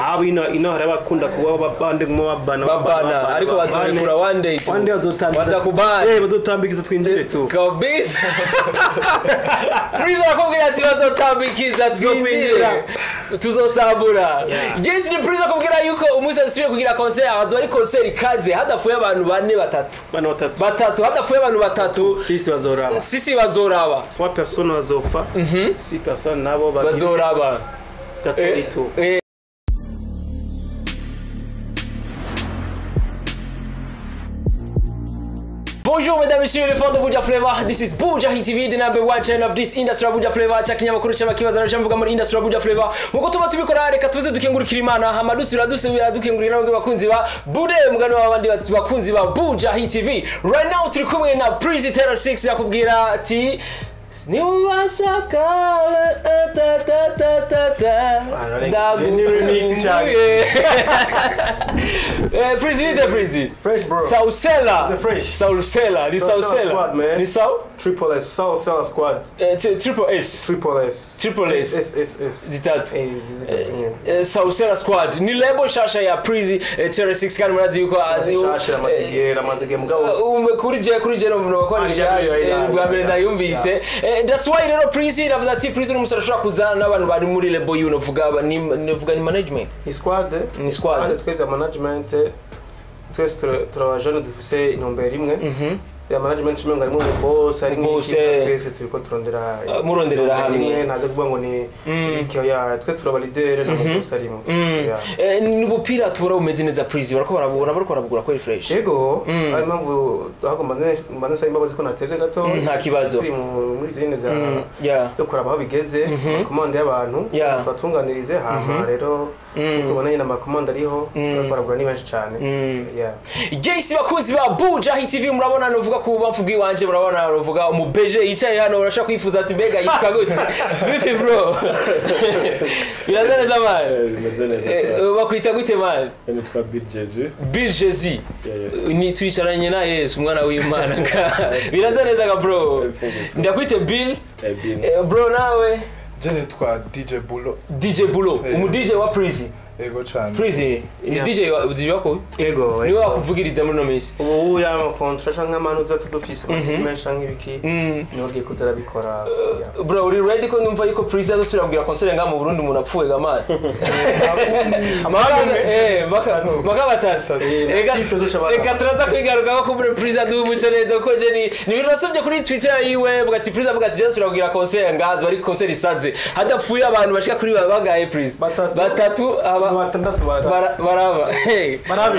Abo ino hari abakunda kuba babande mu babana. Babana, ariko bazorekura one day tu. One day bazotambikiza. Batakubana. Bazotambikiza twinjire tu. Kabisa. Prizo akubwira ati bazotambikiza twinjire. Tuzosambura. Jesse ni Prizo akubwira yuko umunsi asubiye kugira concert azoba ari concert ikaze hadafuye abantu bane batatu. Bane batatu. Batatu hadafuye abantu batatu. Sisi bazoraba. Sisi bazoraba. 3 personnes bazofa. 6 personnes nabo bazoraba. Gatatu. Bonjour mesdames et messieurs les fans de Buja Flavor. This is Buja Hit TV, the number one channel of this industry Buja Flavor. Cha kinyamakuru cy'abakibaza na mvuga muri industry Buja Flavor. Nkuko tuba tubikora reka tuze dukengurukira Imana, hama dusubira dukengurira n'abandi bakunzi ba Bude mugano w'abandi bakunzi ba Buja Hit TV. Right now turi kumwe na Prizy Terror 6 yakubwira ati niwashaka ta ta ta ta ta. Ni remix cyane. Prizy the Prizy. Fresh bro. Sausela. The fresh. Sausela. Ni Sausela. Squad, man. Ni Sau? Triple S. Sausela squad. Triple S. Triple S. Triple S. S S S. Zitatu. Zitatu. Sausela squad. Ni label shasha ya Prizy Terror 6 kandi murazi yuko azi shasha amategera amategera mugabo. Kuri je no ko ari shasha bwa mbere ndayumvise. That's why rero Prizy ravuze ati Prizy ni umusore ushobora kuzana n'abantu bari muri label y'uno vuga ni vuga ni management. Ni squad. Ni squad. Twebwe management twese turabajana dufise intumbero imwe. Ya management cumi ngo harimo boss ari nk'iki twese turiko turondera muronderera hamwe ntaje kuvuga ngo ni iki ya twese turaba leader na boss arimo. Ni ubupira tubura bumeze neza Prizy barako barabubona bariko barabugura ko fresh. Yego ari impamvu ahagomba mbanze saba imbabazi ko natevye gato. Nta kibazo. Turi muri bino bya kuraba aho bigeze commande y'abantu twatunganirize hama rero kubona nyina amakomande ariho baragura ni benshi cyane. Jesse bakuzi ba Buja Hit TV murabona nuvuga ku bamfu bwiwanje murabona nuvuga umubeje yicaye hano urashaka kwifuza ati mbega yitwa gute vipi bro? Biraza neza man. Bimeze neza cyane. Bakwita gute man? Nitwa Bill Jesus. Bill Jesus. Ni twicaranye na Yesu umwana w'Imana. Biraza neza ga bro. Ndakwite Bill. Bro nawe? Je nitwa DJ Bulo. DJ Bulo, umu DJ wa Prizy. Ego cyane. Prizy, ni DJ wa DJ wako? Ego. Niwe wakuvugiriza muri no minsi. Ubu ya ma contract canke amanuza tudufise menshi canke ibiki. Niwe giye kuzarabikora. Bro, uri ready ko ndumva yuko Prizy azosubira kugira concert nga mu Burundi umuntu apfuye ga man. Maka batatu. Reka turaza kwigaruka ko muri Prizy aduha neza ko je ni ibintu nasomye kuri Twitter yiwe bugati Prizy avuga ati azosubira kugira concert ngazo bari concert isaze. Hadapfuye abantu bashika kuri bangaye Prizy. Batatu batandatu baraba. Barabe.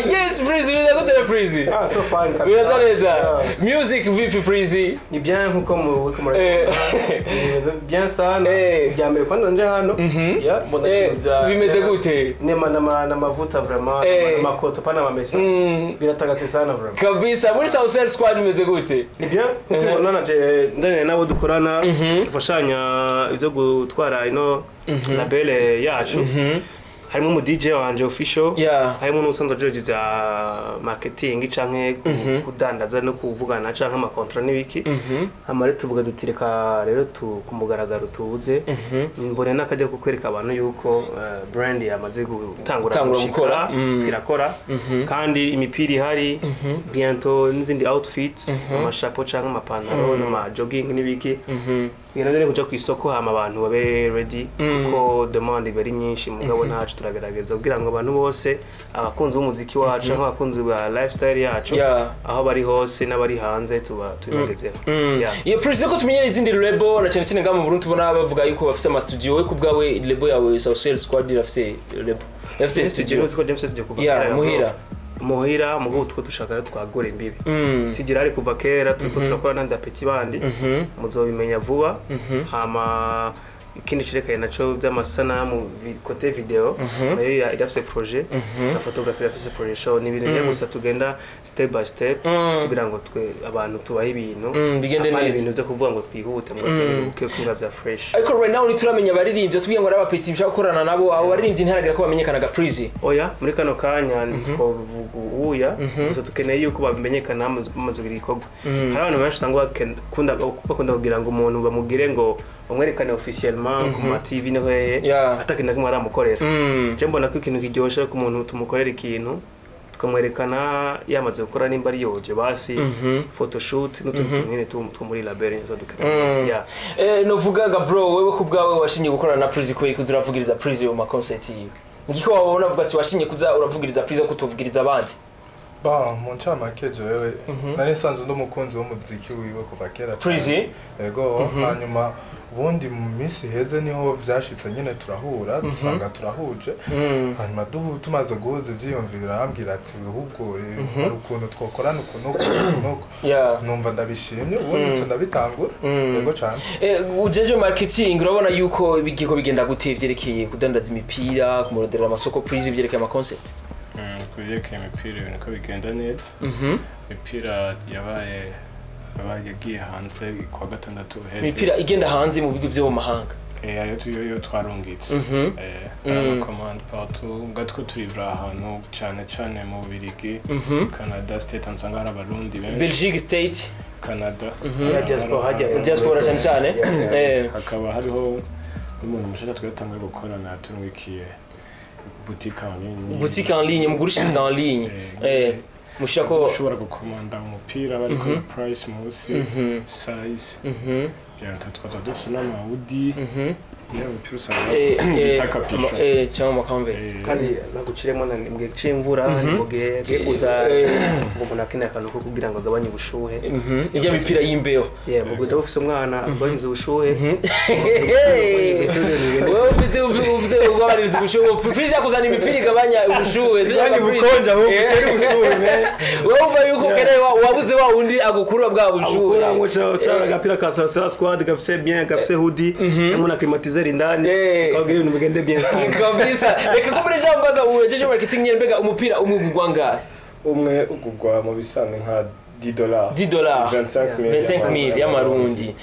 Yes Prizy, biza gute Prizy? So fine kabisa. Biza neza. Music vipi Prizy? Ni bien nkuko muri bimeze bien sana. Bya mbere kwanda nje hano. Ya mbona bya bimeze gute? Nema na mavuta vraiment na makoto pana mamesa. Biratagase sana vraiment. Kabisa muri Sausel squad bimeze gute? Ni bien nkuko ubona je ndane nabo dukorana dufashanya ivyo gutwara ino label yacu. Harimo mu DJ wanje official, harimo n'usanzwe ajeje bya marketing canke kudandaza no kuvugana canke ama contrat n'ibiki. Amare tuvuga dutireka rero kumugaragaro tubuze mbone nakajya kukwereka abantu yuko brand yamaze gutangura gukora irakora kandi imipira ihari bientôt n'izindi outfits amashapo canke amapantaro n'ama jogging n'ibiki. Ngira kuja ku isoko hama abantu babe ready kuko demand iba ari nyinshi mugabo ntacu turagerageza kugira ngo abantu bose abakunzi b'umuziki wacu abakunzi ba lifestyle yacu aho bari hose n'abari hanze tuba tubagezeho. Iyo Prizy ko tumenyera izindi label na cyane cyane nga mu Burundi tubona bavuga yuko bafise ama studio we kubgawe label yawe Sausel Squad irafise label. Irafise studio ko James studio kuva kera muhira. Muhira mugo utwo dushaka twagora imbibi. Studio ari kuva kera turiko turakora nandi apeti bandi muzobimenya vuba hama ikindi cirekaye naco by'amasanamu côté video nayo irafise projet na photography irafise projet show ni ibintu gusa tugenda step by step kugira ngo twe abantu tubahe ibintu bigende neza ibintu byo kuvuga ngo twihute ngo tubuke kuba bya fresh. Ariko right now nituramenya abaririmbyi tubwiye ngo ari abapeti bishaka gukorana nabo abo baririmbyi ntaragira ko bamenyekana ga Prizy. Oya muri kano kanya twovuga uya gusa tukeneye yuko bamenyekana bamaze kugira igikorwa. Hari abantu benshi usanga bakunda kugira ngo umuntu bamugire ngo Umwerekane officiellement ku ma TV no hehe, atakintu na kimwe aramukorera. Je mbona ko ikintu kiryoshe ku muntu tumukorera ikintu, tukamwerekana yamaze gukora, nimba ari yoje basi photoshoot n'utundi tuntu two muri label nizo dukeneye. Yeah. Novugaga bro, wewe ku bwawe washimye gukorana na Prizi kubera kuza uravugiriza Prizi mu ma concert yiwe. Ngiko wabona avuga ati washimye kuza uravugiriza Prizi ko utuvugiriza abandi? Ba mu ncamake, jewe nari nsanzwe ndi umukunzi w'umuziki wiwe kuva kera cane. Prizi? Yego. Hanyuma ubundi mu minsi iheze niho vyashitse nyine turahura, dusanga turahuje. Hanyuma tumaze guhuza ivyiyumviro, arambwira ati ahubwo hari ukuntu twokorana uku n'uku n'uku n'uku. Numva ndabishimye, ubundi nca ndabitangura. Yego cane. Ujeje marketing, urabona yuko bigiko bigenda gute vyerekeye kudandaza imipira, kumuronderera amasoko Prizi, vyerekeye ama concert? Ku byerekeye imipira, ibintu ko bigenda neza. Imipira yabaye yagiye hanze kuwa gatandatu uheze. Imipira igenda hanze mu bigo vyo mu mahanga? Ayo tuyo yo twarungitse. Amakomande partout mbwa two turivura ahantu cyane cyane mu Bubiligi, Canada, State, nsanga hari Abarundi benshi. Belgique, State. Canada. Ya diaspora hajya. Diaspora cyane cyane. Hakaba hariho n'umuntu mushasha twatanguye gukorana turungikiye boutique en ligne. Boutique en ligne, mugurishiriza en ligne. Mushirako ushobora gukomanda umupira bari kuri price munsi, size. Byanta tukaba dufite n'amahudi ya umupira usanga bita capuchon. Cyangwa amakambe. Kandi naguciremo na mu gihe c'imvura, ni mu gihe giye kuza, ngo umuntu akeneye akantu ko kugira ngo agabanye ubushuhe. Ijya mipira y'imbeho. Yeah, mu gihe ufise umwana agabanyiriza ubushuhe. Wowe ufite ugabaniriza ubushuhe, Prizi yakuzana imipira igabanya ubushuhe, sibyo? Igabanya Prizi? ubukonje ahubwo, utera ubushuhe, man. Wowe umva yuko ukeneye wabuze wa wundi agukura bwa bushuhe. Ukurango cha agapira ka Sasera Squad gafise bien, gafise hoodie hamwe na climatiseur indani, kagira ibintu bigende bien sana. Kabisa. Reka kumbure jambo mbaza uwejeje marketing nyene, mbega umupira umwe ugurwa ngahe? Umwe ugurwa mu bisanzwe nka $10. $10. 25 25,000 y'amarundi.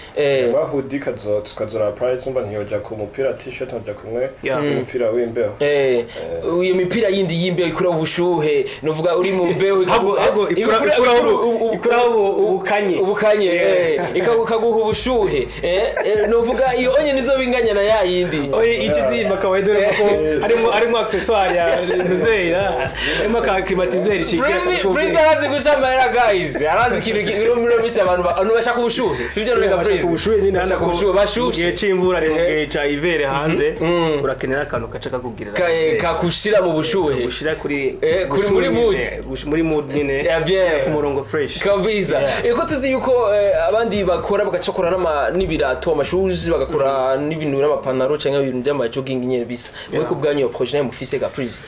Hoodie tukazora price, umva ntiyoja ku mupira t-shirt, ntoja kumwe umupira w'imbeho. Iyo mipira yindi y'imbeho ikura ubushuhe, nuvuga uri mu mbeho Ahubwo ikuraho ubukanye. Ubukanye, ikaguha ubushuhe. Nuvuga iyo onye nizo binganya na ya yindi. Oye, iki zimba kawaida ko harimo accessoire ya nzeira, harimo ka climatiseur ikigira. Prizi arazi guca amahera guys, arazi ikintu ino minsi abantu bashaka ubushuhe, sibyo none ga Prizi? Ubushuhe nyine. Bashaka ubushuhe, mu gihe bashushe. c'imvura, ni mu gihe ca hiver hanze, urakenera akantu gaca kakugirira Kakushira mu bushuhe. Gushira kuri Kuri muri mood. Muri mood nyine. Yeah, bien. Ku murongo fresh. Kabisa. Yeah. Ko tuzi yuko abandi bakora bagacokora n'ibirato, amashuzi, bagakora n'ibintu n'amapantaro cyangwa ibintu by'ama jogging nyene bisa, mwe ku bwanyu iyo projet nayo mufise ga Prizi?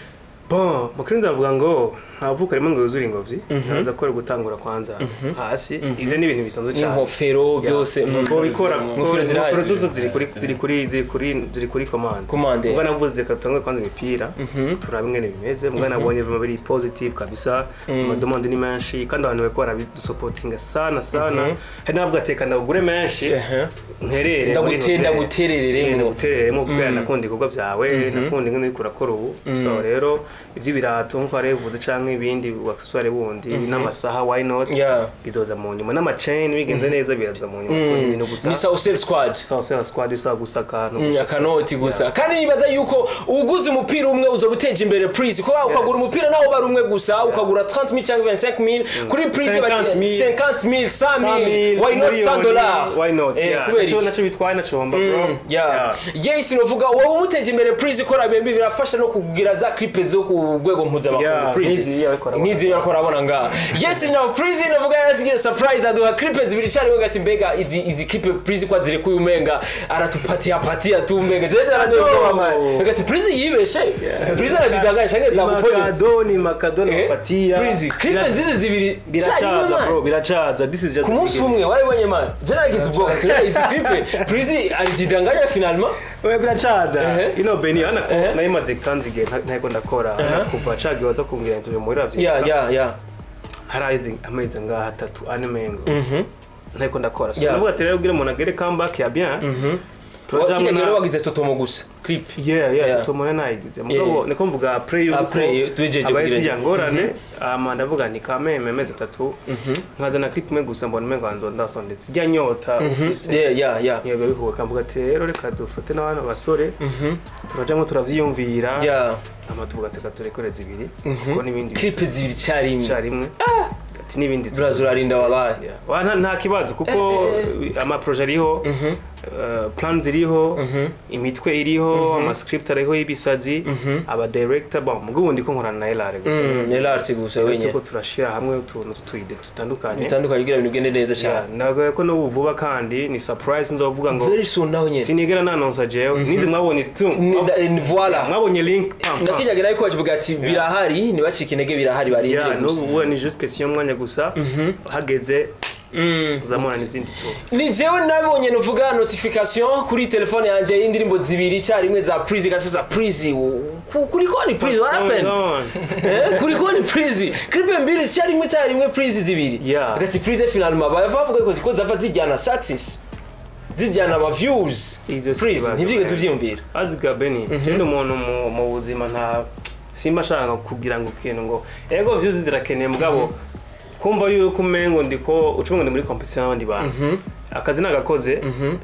Bon, mu kirundi bavuga ngo ntavuka rimwe ngo yuzure ingobyi. Ntaza ko ari gutangura kwanza hasi, ivyo ni ibintu bisanzwe cyane. N'inkofero byose. Twobikora. Inkofero zirahari. Inkofero zozo ziri kuri commande. Commande. Mbwa navuze reka tutangure kwanza imipira, turabe ingene bimeze. Mbwa nabonye bima biri positive kabisa, amadomande ni menshi kandi abantu bariko barabidusuportinga sana sana. Hari n'abavuga ati reka ndagure menshi nterere muri hoteli. Ndaguterereremo. Ndagutereremo kubera nakunda ibikorwa byawe, nakunda ingene uriko urakora ubu. So rero ivy'ibirato nkuko wari bivuze canke ibindi accessoire bundi n'amasaha, why not? Bizoza mu nyuma, n'amachain bigenze neza biraza mu nyuma. Tundi ibintu gusa. Ni Saucel Squad. Saucel Squad bisaba gusa akantu Mm, gusa. Akanoti gusa. Kandi nibaza yuko uguze umupira umwe uzoba uteje imbere Prizi, kuba ukagura umupira naho bari umwe gusa, ukagura 30,000 cyangwa 25,000 kuri Prizi, 50,000. 50,000, 100,000, why not $100? Why not? Eh, Yeah. kubera Naco iki? naco bitwaye, naco homba, bro. Yeah. Yes, novuga wowe umuteje imbere Prizi ikora bembi, birafasha no kugira za clip zo ku rwego mpuzamakungu. Yeah, Prizi nk'izi yariko arabona. Nk'izi yariko arabona ngaha. Yes, now Prizi novuga yarazigira surprise, aduha clip zibiri icyarimwe, gati mbega izi clip Prizi kwa ziri kuyumenga aratupatia patia tu, umenga je ndaraneye man, gati Prizi yibeshe, Prizi arajidangaye shange zakuponye. Makado ni makado napatia. Prizi clip nziza zibiri Biracaza, icyarimwe, man. bro, biracaza. This is just Ku munsi umwe warabibonye man, je naragize ubwoba ati izi clip Prizi arijidanganya finalement. Oya, biracaza. Ino Beni hana nayimaze kandi igihe ntako ndakora kuva cagiye waza kumbwira interview muri ravye. Haraheze amezi ngaha 3, 4 mengo ntako ndakora, so ndavuga ati rero kugira umuntu agere comeback ya bien. Turajamwo Wakira rero wagize Totomo gusa clip. Yeah, Totomo nayigize, mugabo niko mvuga après yuko Après, tuhejeje abaye kugira- tijya ngorane, ama ndavuga nti kameme amezi 3 nkazana clip imwe gusa, mbona umengo nzo ndasondetse ijya nyota ufise. Yeah. Niyo biba bihuye, kamvuga ati rero reka dufate n'abana basore, turajamwo turavyiyumvira, ama tuvuga ati reka turekore zibiri kuko n'ibindi Clip zibiri icyarimwe. icyarimwe, ati n'ibindi Turaza urarinda wallahi. Yeah. Wa, nta kibazo kuko ama projet ariho, plans ziriho, imitwe iriho, ama script ariho y'ibisazi, aba director bon, mugabo ubundi ko nkorana na Elare gusa. Elare gusa wenyine. Tuko turashira hamwe utuntu tw'utuyide tutandukanye Bitandukanye kugira ibintu bigende neza Yeah, cyane. ndagoye ko n'ubu vuba kandi ni surprise nzovuga ngo Very soon naho nyine. sinigera nanonsa jewe nizi mwabonye tu Voilà. mwabonye link pam, pam. Ndakijyaga ariko bakivuga ati birahari, ntibacike intege, birahari, barindire Yeah, gusa. n'ubu ni juste question y'umwanya gusa, hageze uzamubona n'izindi tu. Ni jewe nabonye nuvuga notification kuri telefone yanjye y'indirimbo zibiri icyarimwe za Prizy gasa za Prizy. Kulikoni Prizy, what happened? Kulikoni Prizy, clip mbili icyarimwe Prizy zibiri. Agati Prizy finalement bavuga ko zava zijyana success, zijyana ama views. Izo si Prizy ikibazo, ntibyige man. tuvyiyumvira. Aziga Beni, je ndi umuntu mu buzima nta simba ashaka kugira ngo ikintu ngo ego views zirakeneye, mugabo kumva yuko umengo ndiko ucunga ndi muri competition n'abandi bantu. Akazi nagakoze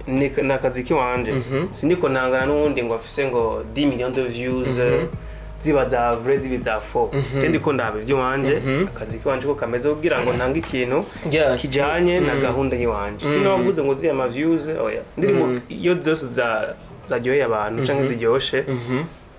ni akazi kiwanje, sindiko ntangana n'uwundi ngo afise ngo 10 millions de views, ziba za vrai ziba za faux. Je ndiko ndaba ivy'iwanje, akazi kiwanje ko kameze kugira ngo ntange ikintu kijanye na gahunda y'iwanje. Sinavuze ngo ziya ama views, oya, ndirimbo iyo zose za zaryoheye abantu canke ziryoshe,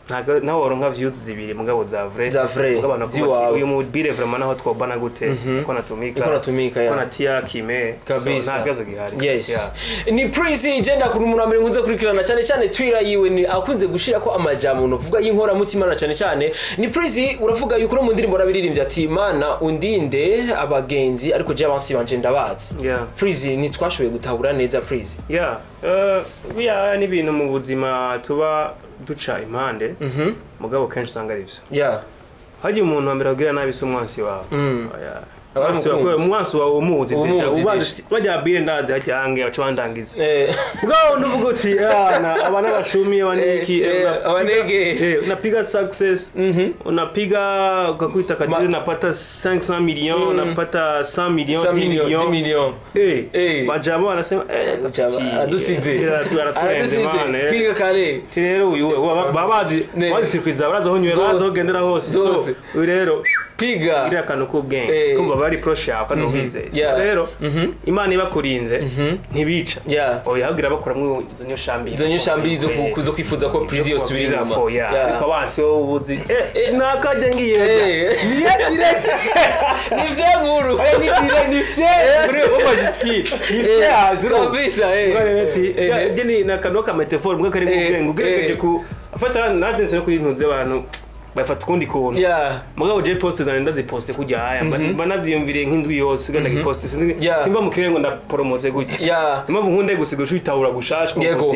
ntago nawe woronka views zibiri mugabo za vrai, Za vrai, mugabo abantu bakavuga ati, ziwawe. uyu mubire vraiment naho twobana gute ko natumika, Iko natumika, yeah. ko natia kime. So, Kabisa. nta kibazo gihari. Yes. Yeah. Ni Prizy igenda kuri umuntu mbere nkunze kurikirana cyane cyane Twitter yiwe, ni akunze gushira ko amajambo uvuga y'inkoramutima na cyane cyane. Ni Prizy uravuga yuko no mu ndirimbo arabiririmbye ati Mana undinde abagenzi ariko je abansi banje ndabazi. Yeah. Prizy ntitwashoboye gutahura neza Prizy. Yeah. Biriya ni ibintu mu buzima tuba duca impande, mugabo kenshi usanga ari byo. Hagiye umuntu wa mbere abwira nabi si umwansi wawe. Oya. Aba ari Umwansi wawe, umukunzi. umwansi wawe umuzi Umuzi deja ubanza deja. uti bajya bire ndazi hajyange baca bandangiza. Mugabo nduvuga uti ana aba n'abashumi aba n'iki, Abanege. Unapiga success, unapiga ukakuita kadiri, unapata 500 millions, unapata 100 millions, 100 10 million, 10 millions. million. Bajabo wanasema Jaba, adusize. Araturenze man. Piga kare. Ati rero uyu we babazi Ne. bazi surprise barazi aho nywera, Zose. barazi aho ugendera hose, so Zose. uyu rero Piga. iriya kantu k'ubwenge kumva bari proche yawe kandi ubizeye. So rero Imana ibakurinze ntibica, oya hagira bakuramwo izo nyoshambi, Izo nyoshambi zo kwifuza ko Prizy yosubira inyuma. Ariko abansi wowe ubuzi nakajya ngiye Niye direct. Ni vya nkuru. Oya, ni direct, ni vye kuri uwo majiski ni vye aziro. Kabisa. Ati je ni nakantu ka metaphor mbwa kari mu bwenge ugerageje ku afata nadense no kuri ntuze abantu bafata ukundi kuntu. Mugabo je poste zanjye ndaziposte kujya haya mba navyiyumviriye nk'indwi yose ugenda giposte simba mu kirere ngo ndapromotse gutya. Impamvu nkunda gusiga ushitahura gushasha. Yego.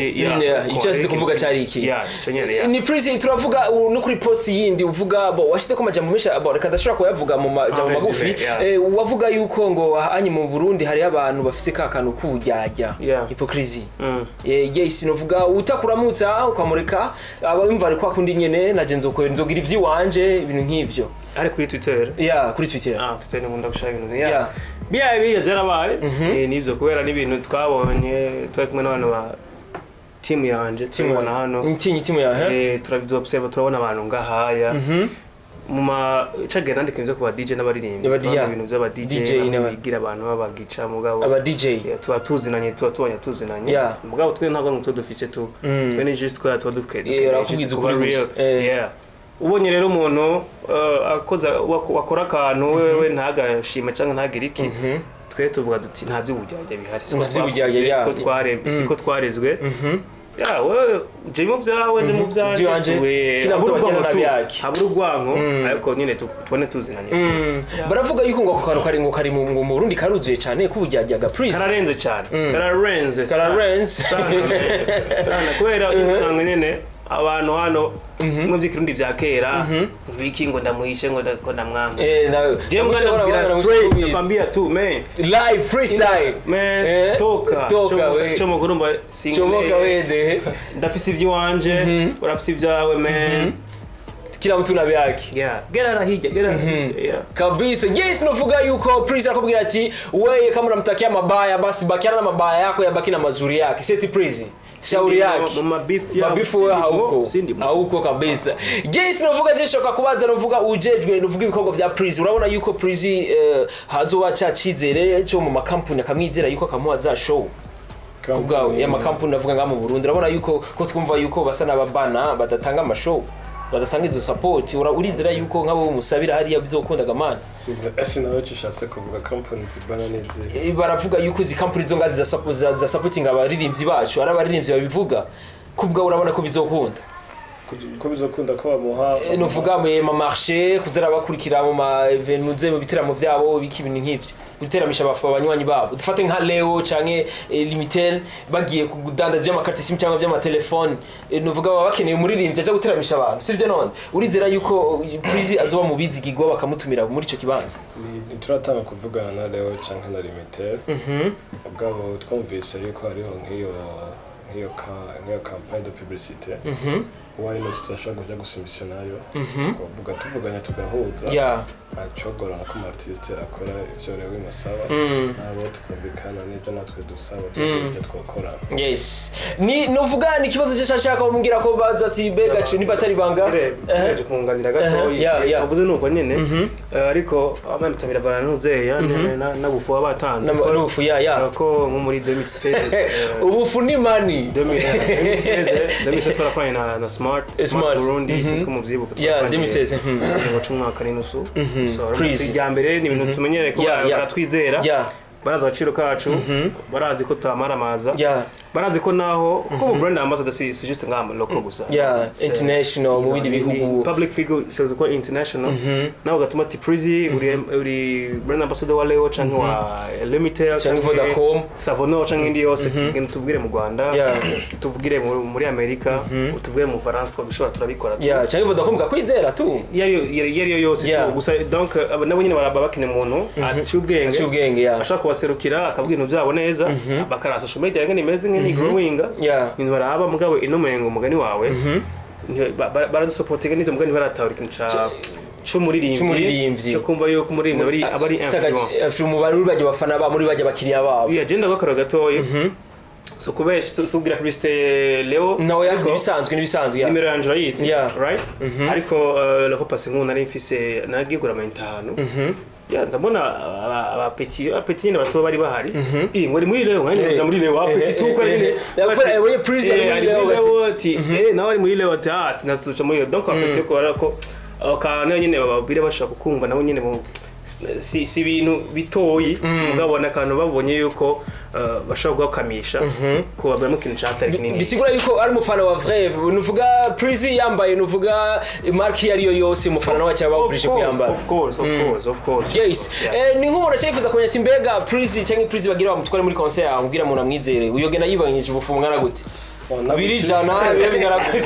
Icyo yasize kuvuga cyari iki? Yeah, ico nyene, yeah. Ni Prizy turavuga no kuri post yindi uvuga bo washize ko amajambo menshi bo reka ndashobora kuyavuga mu majambo Ah, magufi. yeah. Wavuga yuko ngo anyi mu Burundi hari abantu bafise ka kantu k'uburyarya, hypocrisie. Yes, novuga utakuramutsa ukamureka abumva ari kwa kundi nyene naje nzogira ivy'iwanje ibintu nk'ivyo. Ari kuri Twitter. Yeah, kuri Twitter. Ah, Twitter nkunda gushaka ibintu. Yeah. Biya byarabaye. Nivyo kubera n'ibintu twabonye twari kumwe n'abantu ba team yanje tubona hano. Timu ya he? Turabiobserve turabona abantu ngahaya. Mu ma cagenda nandika ibyo ku ba DJ n'abaririmbyi. Aba Turabona DJ. ibintu by'aba DJ, DJ bamwe n'aba- bigira abantu babagica mugabo. Aba DJ. Yeah, tuba tuzinanye, tuba tubonye tuzinanye. Mugabo twe ntabwo ngo dufise tu. Twe ni just twara tuba dukeneye. Urakubwiza ukuri gusa. Yeah. Ubonye rero umuntu akoza wakora akantu wewe ntagashime cyangwa ntagire iki, twe tuvuga duti nta by'ubujyajya bihari, siko Nta vy'ubujyajya, twakuze, yeah. siko twarezwe. Ya wewe je mu byawe ndi mu byanje Byanje, kila mtu habura urwango akina tu, vyake. habura urwango ariko nyine tubone tuzinanye. Baravuga yuko ngo ako kantu kari ngo kari mu ngo mu Burundi karuzuye cyane k'ubujyajyaga Prizy. Kararenze cyane, kararenze Kararenze. sana, sana kubera usanga nyene Abantu hano mu vy'ikirundi vya kera biki ngo ndamuhishe ngo ndamwanga. Je mwana ndakubwira straight, nakwambia tu man. Live freestyle. Man, toka. Toka we. Chomoka urumva Chomoka wende. Ndafise ivy'iwanje, urafise ibyawe man. Kila mtu na vyake. Yeah. Gera hirya, gera hirya. Yeah. Kabisa. Yes, novuga yuko Prince akubwira ati wewe kama unamtakia mabaya basi bakiana na mabaya yako yabaki na mazuri yake. Seti Prince. Shauri yake. Mu mabifu ya mabifu wewe hauko. Hauko kabisa. Yes, novuga jesho kakubaza novuga ujejwe novuga ibikorwa vya Prince. Urabona yuko Prince hazoba cacizere cyo mu makampuni akamwizera yuko akamuha za show. Kubwawe ya makampuni navuga nga mu Burundi. Urabona yuko ko twumva yuko basa n'ababana badatanga amashow. Badatanga izo support. Urizera yuko nk'abo umusabira hariya bizokundaga mana. Sinawe cishatse kuvuga company zibana n'izi. Baravuga yuko izi company zo ngazi za supporting abaririmbyi bacu, ari abaririmbyi babivuga. Kubwa urabona ko bizokunda. Ko bizokunda ko bamuha novuga mu marché kuzara bakurikira mu ma evenements mu bitaramo byabo biki ibintu nk'ivyo. Guteramisha abanywanyi babo. Dufate nka Leo canke Limitel bagiye kudandaza by'amakarte SIM cyangwa by'amatelefone, novuga baba bakeneye umuririmbyi aje guteramisha abantu. Sivyo none? Urizera yuko Prince azoba mu bizigirwa bakamutumira muri ico kibanza? Turatanga kuvugana na Leo canke na Limitel. Ubwabo twumvise yuko hariho nk'iyo campagne de publicité. Why not tutashobora kuja gusimissionayo? Tukavuga tuvuganya tugahuza. Acogorana ko artiste akora ivyo rero bimusaba nabo tukumvikana n'ivyo natwe dusaba ibyo twakora. Yes. Ni novuga ni kibazo cyashaka kumbwira ko baza ati bega cyo niba atari banga. Eje kunganira gatoyi. Avuze nuko nyene. Ariko amamitamira bana nuzeya nabufu abatanze. N'ubufu ya. Ko nko muri 2016 ubufu ni money. 2016 twarakoranye na Smart Burundi sinzi ko muvyibuka. Yeah, 2016. Ngo cumwaka n'inusu. So ya mbere ni ibintu tumenyereye ko baratwizera. Barazi agaciro kacu, barazi ko tutamaramaza. Barazi ko naho ko brand ambassador si juste ngamba local gusa. International mu bindi bihugu. Public figure says ko international. Naho gatuma ati Prizzy uri brand ambassador wa Leo canke wa Limitel canke Vodacom, Savono canke indi yose tubwire mu Rwanda, tuvugire muri Amerika, tuvugire mu Faransa twabishobora turabikora. Canke Vodacom gakwizera tu. Yari yose tu gusa donc nabo nyine baraba bakene umuntu aciye ubwenge. Ashaka kubaserukira akabwira ibintu byabo neza bakara social media ngene imeze ngene growing ibintu baraba mugabo ino mengo mugani wawe baradusupport n'ivyo mugani baratahura ikintu ca c'umuririmbyi cyo kumva yuko umuririmbyi abari influence mu bari bajya bafana ba muri bajya bakiriya babo. Yeah, agenda gakora gatoyi. So kubesha subwira Christe Leo nawe yabisanzwe nibisanzwe nimero yanje urayizi right ariko la fois passée ngo nari mfise nagiye gura amayintanu. Ya ndabona aba petit nyine bato bari bahari. Ngo ari muri Leo nkanye nja muri Leo petit tu ko ari we Prince ari muri Leo ati nawe ari muri Leo ati ah natuca muri Leo donc petit ko arako kana nyine bababwira bashaka kumva nabo nyine si ibintu bitoyi mugabona akantu babonye yuko bashobora gukamisha ko babona ikintu cyatari kinini. Bisigura yuko ari umufana wa vrai nuvuga Prizzy yambaye nuvuga marque yari yo yose umufana wa cyaba bakurije kuyambara. Of course of course of course. Yes. Ni nk'umuntu ashifuza kumenya ati mbega Prizzy cyangwa Prizzy bagira bamutware muri concert amubwira umuntu amwizere uyogena yibanyije ubufu bungana gute? Birijana bibe bingana gute?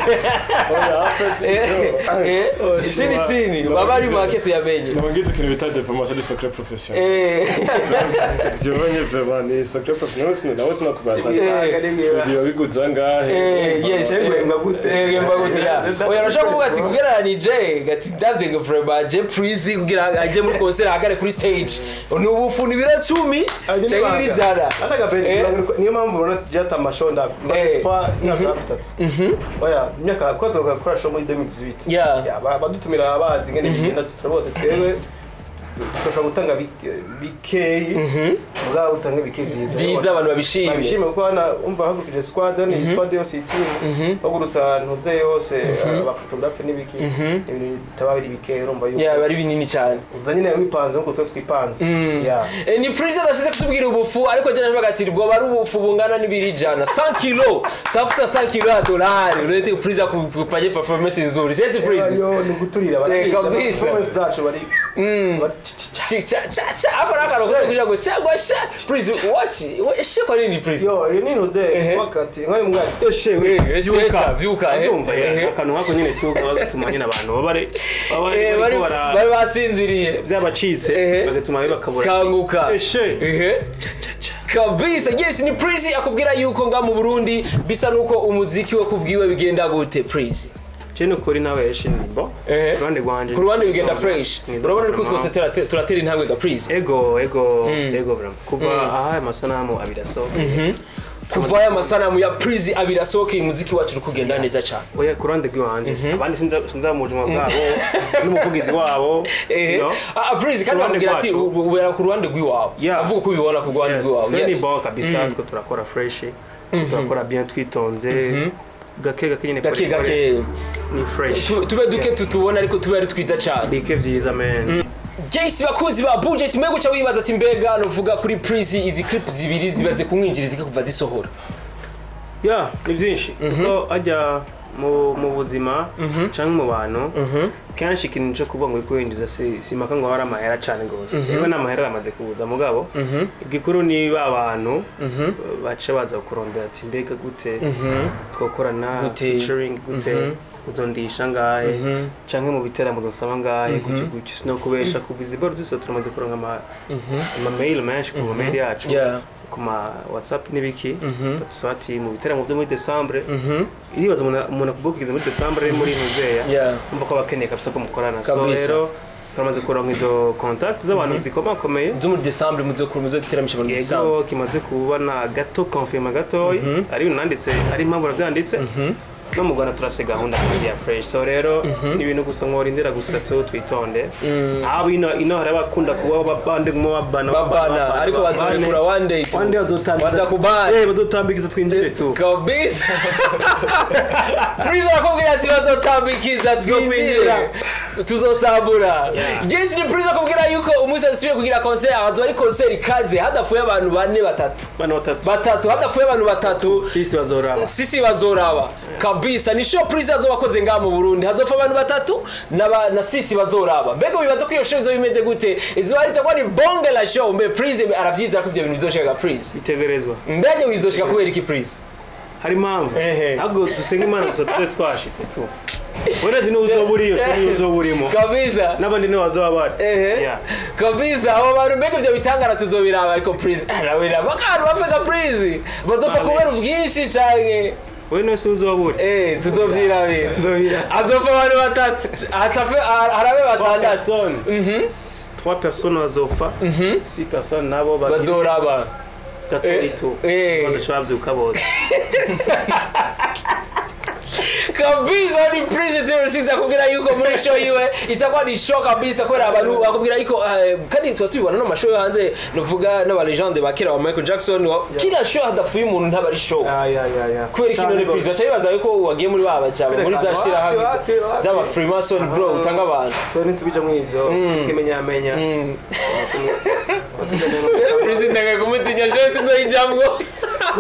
Chini baba ari market yamenye. Ngize ikintu bita déformation du secret professionnel. Zibonye vraiment ni secret professionnel sinawe sinakubaza. Biba biguza ngahe? Yes, ngwa gute? Ngwa gute ya. Oya urashaka kuvuga ati kugereranije gati ndavye ngo vraiment je Prizzy kugira aje muri concert ahagare kuri stage. Ni ubufu ni bira 10 cyangwa birijana. Niyo mpamvu ubona jata amashonda twa imyaka itatu. Oya imyaka ko tugakora show muri 2018. Badutumira abazi ngene bigenda turabote twebwe dushobora gutanga bikeyi mugabo utanga bikeyi vyiza abantu babishimye. Babishimye kuko hana umva hagurukije squad ni squad yose team bagurutsa ntuze yose aba photographe n'ibiki ibintu bitaba biri bikeyi urumva yuko bari binini cyane. Uza nyine wipanze nkuko twe twipanze. Ni Prizzy adashize kutubwira ubufu ariko je navuga ati bwo bari ubufu bungana n'ibirijana 100 kilo tafuta 100 kilo ya dolari urete Prizzy akupanye performance nzuri. C'est Prizzy. Yo ni guturira bari performance zacu bari Cha cha cha afa nakaro kugira ngo cyangwa sha please watch she kwa nini please? Yo, iyo ni ntuze wakati nkayo mbwati eshe we byuka byuka urumva akantu nkako nyine tu gatuma nyine abantu bari bari basinziriye byabacitse bagatuma bakabura kanguka eshe kabisa. Yes, ni Prince akubwira yuko nga mu Burundi bisa nuko umuziki we kubwiwe bigenda gute Prince? Je kuri nawe eshe ni bo ruhande rwanje ku ruhande bigenda fresh. Urabona ko turatera intambwe ga Prince. Ego ego ego bro, kuva aha amasanamu abirasohoka, kuva aya masanamu ya Prince abirasohoka, umuziki wacu kugenda neza cyane. Oya, ku ruhande rwanje abandi sinza mu buzima bwabo n'umuvugizi wabo. Ah Prince kandi bakubwira ati ubera ku ruhande rw'iwawe, avuga ko ubibona ku ruhande rw'iwawe. Yes, ni bon kabisa, twe turakora fresh, turakora bien twitonze, gake gake nyine, gake gake ni fresh, tube duke tutubona ariko tube ari twiza cyane, bike vyiza man. Jayce bakuzi ba budget mbega uca wibaza ati mbega novuga kuri Prince izi clip zibiri zibaze kumwinjiriza kuva zisohora. Ya, ni byinshi kuko ajya mu buzima canke mu bantu kenshi ikintu cyo kuvuga ngo kwinjiza si maka ngo hari amahera cyane gose, yego n'amahera amaze kuza mugabo igikuru ni ba bantu bace baza kurondera ati mbega gute twokorana featuring gute uzondisha ngahe canke mu biteramo uzosaba ngahe gutyo gutyo, sino kubesha kuviza ibaro zose turamaze kuronka ama mail menshi ku mail yacu ku ma WhatsApp n'ibiki batusaba ati mu biteramo byo muri December, iribaza umuntu akubwiriza muri December muri Muzeya umva ko bakeneye kabisa ko mukorana. So rero turamaze kuronka izo contact z'abantu zikomakomeye zo muri December muzoteramisha muri December. Yego, kimaze kuba na gato confirma gato ari ibintu nanditse, ari impamvu nabyanditse no mu Rwanda turafise gahunda kandi ya fresh. So rero ni ibintu gusa nkorindira gusa tu twitonde. Abo ino hari abakunda kuba babande mu babana ariko bazorekura one day one day bazotambika batakubana bazotambikiza twinjire tu kabisa. Prince akubwira ati bazotambikiza twinjire tuzosambura. Jesse ni Prince akubwira yuko umunsi asubiye kugira concert azoba ari concert ikaze hadafuye abantu bane batatu batatu hadafuye abantu batatu sisi bazoraba sisi bazoraba kabisa. Ni show Prince azobakoze nga mu Burundi hazofa abantu batatu na sisi bazoraba. Mbega wibaza ko iyo show izo bimeze gute? Izo ari takwa ni bonge la show. Mbe Prince aravyizera ko ibyo bintu bizoshika Prince bitegerezwa. Mbega wizoshika kubera iki Prince? Hari impamvu ahubwo dusenga Imana gusa tube twashitse tu wenda ni uzoburiyo ni uzoburimo kabisa n'abandi ni bazoba bari kabisa. Abo bantu mbega ibyo bitangara tuzobiraba ariko Prince arabira bakantu bafeka Prince bazofa kubera ubwinshi cyane. We no suzoburi tuzovyirabira azofa abantu batatu atsafe harabe batandatu 3 personnes azofa 6 personnes nabo bazoraba gato bazoca bavyuka bose kabisa. Ni Prince 06 akubwira yuko muri show yiwe itakuwa ni show kabisa kubera abantu bakubwira yuko kandi tuba tubibona no mashow yo hanze novuga n'aba legende ba kera wa Michael Jackson kila show hadafuye umuntu ntaba ari show. Kubera ikintu ni Prince acha bibaza yuko wagiye muri baba cyane muri za shira hamwe z'aba Freemason bro utanga abantu so nitubija mu ivyo kimenya menya Prince ndanga kumutinya show sindoyijamwo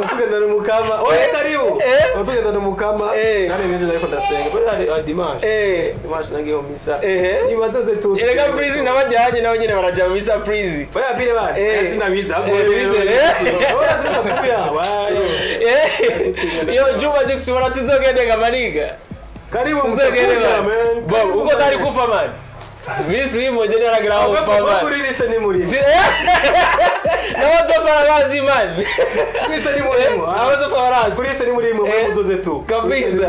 tugenda mukama oya karibu tugenda mukama nari nje ariko ndasenga kuri ari dimanche dimanche nangiye mu misa nibazoze tu erega Prince nabajyanye nabo nyene baraja mu misa Prince oya bire bari sinabiza yo Juma Jackson bora tuzogende gamariga karibu tuzogende man uko tari kufa man Misri moja ni aragira kufa man kuri liste ni muri nabazofa barazi man kuri liste ni murimo nabazofa barazi kuri liste ni murimo muzoze tu kabisa.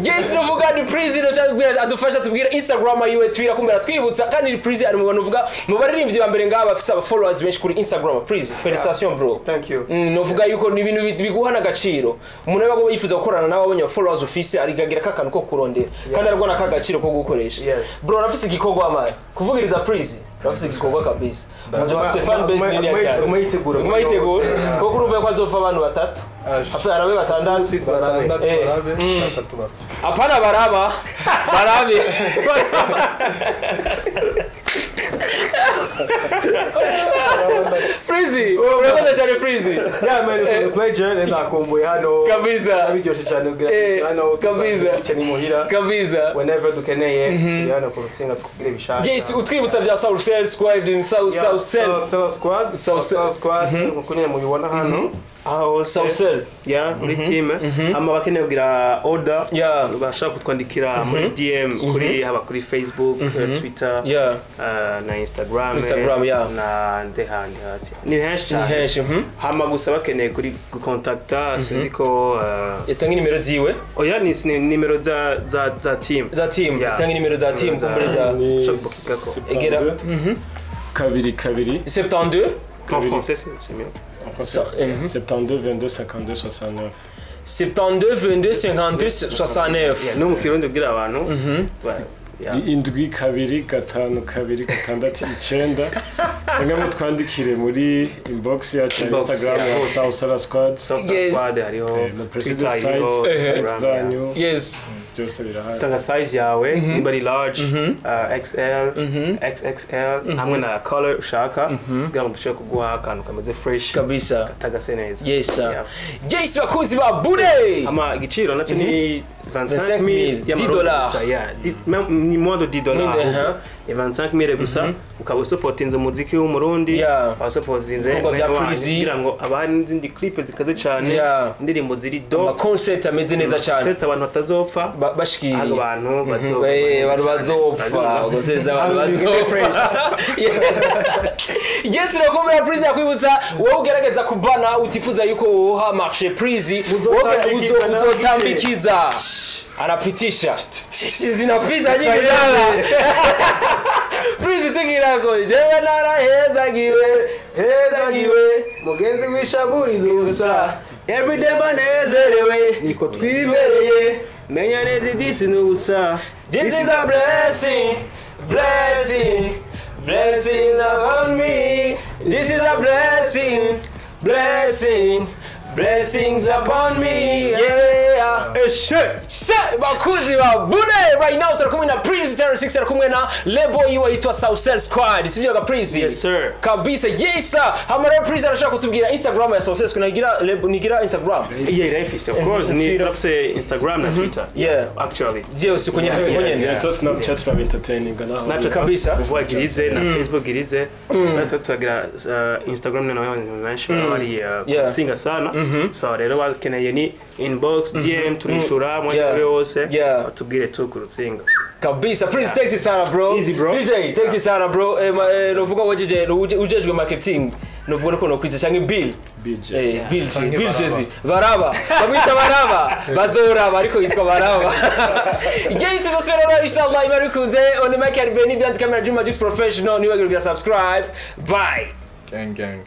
Yes, novuga ni Prince no cyabwira adufasha tubwira Instagram yiwe Twitter kumbera twibutsa kandi ni Prince ari mu bantu uvuga mu baririmbyi ba mbere ngaba bafise aba followers benshi kuri Instagram. Prince félicitations bro, thank you. Novuga yuko ni ibintu biguha n'agaciro umuntu aba yifuza gukorana nawe abonye followers ufise arigagira kakantu ko kurondera kandi aragona kagaciro ko gukoresha. Bro arafise igikorwa man kuvugiriza Prince arafise igikorwa kabisa. Bafise fan base nini cyane umayitegura ko kuruva ko azopfa abantu batatu afa arabe batandatu sisi barabe batatu bapfa apana baraba barabe. Freezy, urakoze cyane Freezy. Yeah man, it was a pleasure. Ndakumbuye hano. Kabisa. Abiryoshe cyane kugira hano. Kabisa. Dukeneye muhira. Kabisa. Whenever dukeneye turi hano ku Rutsinga tukubwire bishasha. Yes, utwibutsa bya South Cell Squad in South South Cell. South Squad. South South Squad nkuko nyine mubibona hano. Aho South Cell. Yeah, muri team. Ama bakeneye kugira order. Yeah. Bashaka kutwandikira muri DM kuri haba kuri Facebook, Twitter. Yeah. Na Instagram. Instagram, yeah. Na ndehandi hasi. Ni henshi cyane. Henshi. Hama gusa bakeneye kuri gukontakta sinzi ko Yatanga nimero ziwe oya ni nimero za team. Za team. Yeah. Yatanga nimero za team kumbure za Ni Ushobora kubukigako. Egera. 72 22 72 En français c'est mieux. En français. 72 22 52 69. 72 22 52 69. Yeah, no mu Kirundi kugira abantu. Yeah. 7 2 5 2 6 9. Cyangwa mutwandikire muri inbox yacu ya Inbox, Instagram yeah. ya South Sala Squad. South Yes. Squad hariho Na President Twitter hariho size Instagram, yeah. zanyu Yes. byose birahari. Tanga size yawe niba ari large, XL, XXL hamwe na color ushaka kugira ngo dushobore kuguha akantu kameze fresh Kabisa. katagase neza. Yes sir. Yeah. Yes, bakuzi ba Bude. Ama igiciro nacyo ni 25 000, 25,000 gusa, yeah. Ni moins de $10. Ni 25,000 gusa ukaba usupotinze umuziki w'Umurundi, Yeah. ukaba usupotinze Ibikorwa bya mwene wanyu, Freezy. kugira ngo aba hari n'izindi clip zikaze cyane, Yeah. indirimbo ziri Ama dope, concert ameze neza cyane. set abantu batazopfa, Bashikiriye. aho abantu bazopfa. Abantu bazopfa, ubwo abantu bazopfa. Yes, nakumira Freezy yakwibutsa wowe ugerageza kubana utifuza yuko woha marché Freezy uzotambikiza anapitisha zinapita nyingi sana. Freezy tukirako jewe narahezagiwe hezagiwe Mugenzi w'ishaburizo gusa everyday banezerewe niko twibereye menya neza iby'isi ni ubusa. This is a blessing, blessing, blessing upon me. This is a blessing, blessing, blessings upon me. Yeah. Eshe Bakuzi ba Bude right now turi kumwe na Prince 06 ari kumwe na label yiwe yitwa South Cell Squad. Sivyo ga Prince? Yes sir. Kabisa. Yes sir. Hama rero Prince arashaka kutubwira Instagram ya South Cell Squad. Nigira label nigira Instagram. Yeah, irayifise of course. Ni turafise Instagram na Twitter. Yeah. Actually. Byose kunyene kunyene. Bientôt Snapchat turaba entertaining naho. Snapchat Kabisa. uvuga irize na Facebook irize. Natwe turagira Instagram na abantu benshi baba bari Yeah. kutsinga sana. So rero bakeneye ni inbox, DM turishura mwanya Yeah. wose. Yeah. Batubwire tu ku Rutsinga. Kabisa. Prince thanks sana bro. Easy, bro. DJ thanks sana bro. Novuga ngo DJ ujejwe marketing. Novuga ko nokwita canke Bill. BJ. Bill G, Canke Bill Baraba. Jezi. Baraba. Bamwita Baraba. Bazoraba ariko yitwa Baraba. Yes, zose rero inshallah imana ikunze. On the mic at Benny behind camera Juma Jux Professional. Niwe kugira subscribe. Bye. Gang gang.